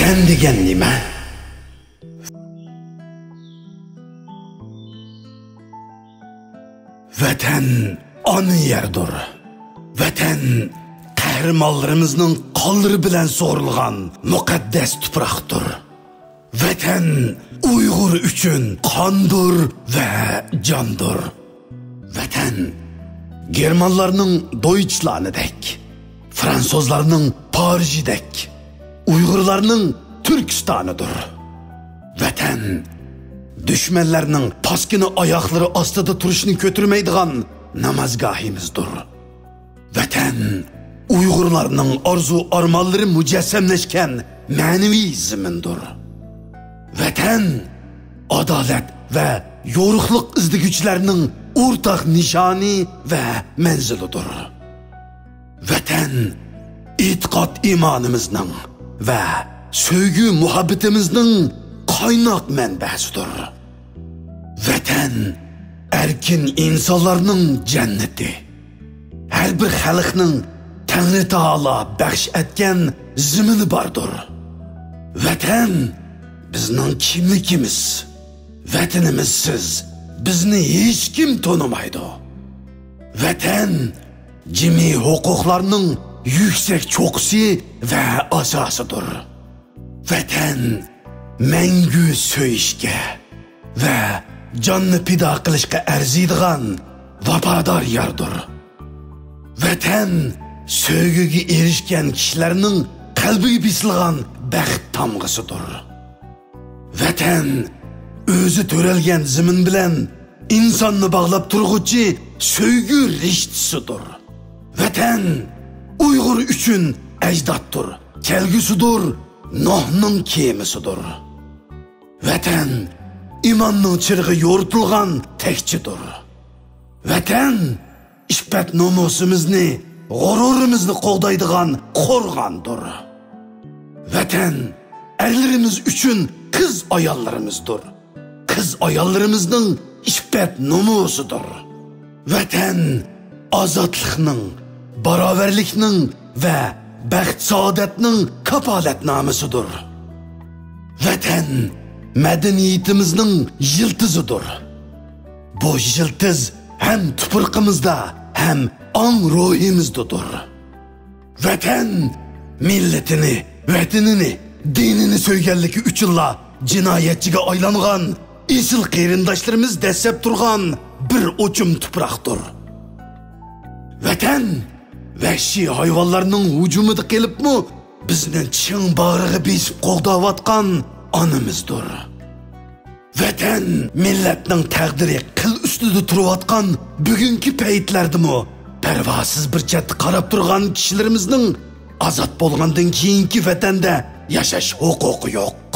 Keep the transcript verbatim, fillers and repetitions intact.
ۋەتەن دېگەن نېمە؟ ۋەتەن ئانا يەردۇر. ۋەتەن قەھرىمانلىرىمىزنىڭ قانلىرى بىلەن سۇغۇرۇلغان مۇقەددەس تۇپراقتۇر. ۋەتەن ئۇيغۇر ئۈچۈن قاندۇر ۋە جاندۇر. ۋەتەن گېرمانلارنىڭ دويچلانىدەك، فرانسۇزلارنىڭ پارىژىدەك، ئۇيغۇرلارنىڭ تۈركىستانىدۇر. ۋەتەن دۈشمەنلەرنىڭ پاسكىنا ئاياقلىرى ئاستىدا تۇرۇشنى كۆتۈرمەيدىغان نامازگاھىمىزدۇر. ۋەتەن ئۇيغۇرلارنىڭ ئارزۇ-ئارمانلىرى مۇجەسسەملەشكەن مەنىۋى زېمىندۇر. ۋەتەن ئادالەت ۋە يورۇقلۇق ئىزدىگۈچىلەرنىڭ ئورتاق نىشانى ۋە مەنزىلىدۇر. ۋەتەن ئېتىقاد-ئىمانىمىزنىڭ ۋە سۆيگۈ-مۇھەببىتىمىزنىڭ قايناق مەنبەسىدۇر. ۋەتەن ئەركىن ئىنسانلارنىڭ جەننىتى. ھەر بىر خەلقنىڭ تەڭرىتائالا بەخش ئەتكەن زېمىنى باردۇر. ۋەتەن بىزنىڭ كىملىكىمىز. ۋەتىنىمىزسىز بىزنى ھېچكىم تونۇمايدۇ. ۋەتەن جىمى ھوقۇقلارنىڭ يۈكسەك چوققىسى ۋە ئاساسىدۇر. ۋەتەن مەڭگۈ سۆيۈشكە ۋە جاننى پىدا قىلىشقا ئەرزىيدىغان ۋاپادار ياردۇر. ۋەتەن سۆيگۈگە ئېرىشكەن كىشىلەرنىڭ قەلبىگە بېسىلغان بەخت تامغىسىدۇر. ۋەتەن ئۆزى تۆرەلگەن زېمىن بىلەن ئىنساننى باغلاپ تۇرغۇچى سۆيگۈ رىشتىسىدۇر. ۋەتەن ئۇيغۇر ئۈچۈن ئەجدادتۇر، كەلگۈسىدۇر، نۇھنىڭ كېمىسىدۇر. ۋەتەن ئىماننىڭ چىرىغى يورۇتۇلغان تەكچىدۇر. ۋەتەن ئىپپەت-نومۇسىمىزنى، غۇرۇرىمىزنى قوغدايدىغان قورغاندۇر. ۋەتەن ئەرلىرىمىز ئۈچۈن قىز-ئاياللىرىمىزدۇر. قىز-ئاياللىرىمىزنىڭ ئىپپەت-نومۇسىدۇر. ۋەتەن ئازادلىقنىڭ، باراۋەرلىكنىڭ ۋە بەخت-سائادەتنىڭ كاپالەتنامىسىدۇر. ۋەتەن مەدەنىيىتىمىزنىڭ يىلتىزىدۇر. بۇ يىلتىز ھەم تۇپرىقىمىزدا، ھەم ئاڭ روھىمىزدىدۇر. ۋەتەن مىللىتىنى، ۋەتىنىنى، دىنىنى سۆيگەنلىكى ئۈچۈنلا جىنايەتچىگە ئايلانغان ئېسىل قېرىنداشلىرىمىز دەسسەپ تۇرغان بىر ئوچۇم تۇپراقتۇر. ۋەتەن ۋەھشىي ھايۋانلارنىڭ ھۇجۇمىدا قېلىپمۇ، بىزنى چىڭ باغرىغا بېسىپ قوغداۋاتقان ئانىمىزدۇر. ۋەتەن مىللەتنىڭ تەقدىرى قىل ئۈستىدە تۇرۇۋاتقان بۈگۈنكى پەيتلەردىمۇ پەرۋاسىز بىر چەتتە قاراپ تۇرغان كىشىلىرىمىزنىڭ ئازاد بولغاندىن كېيىنكى ۋەتەندە ياشاش ھوقۇقى يوق.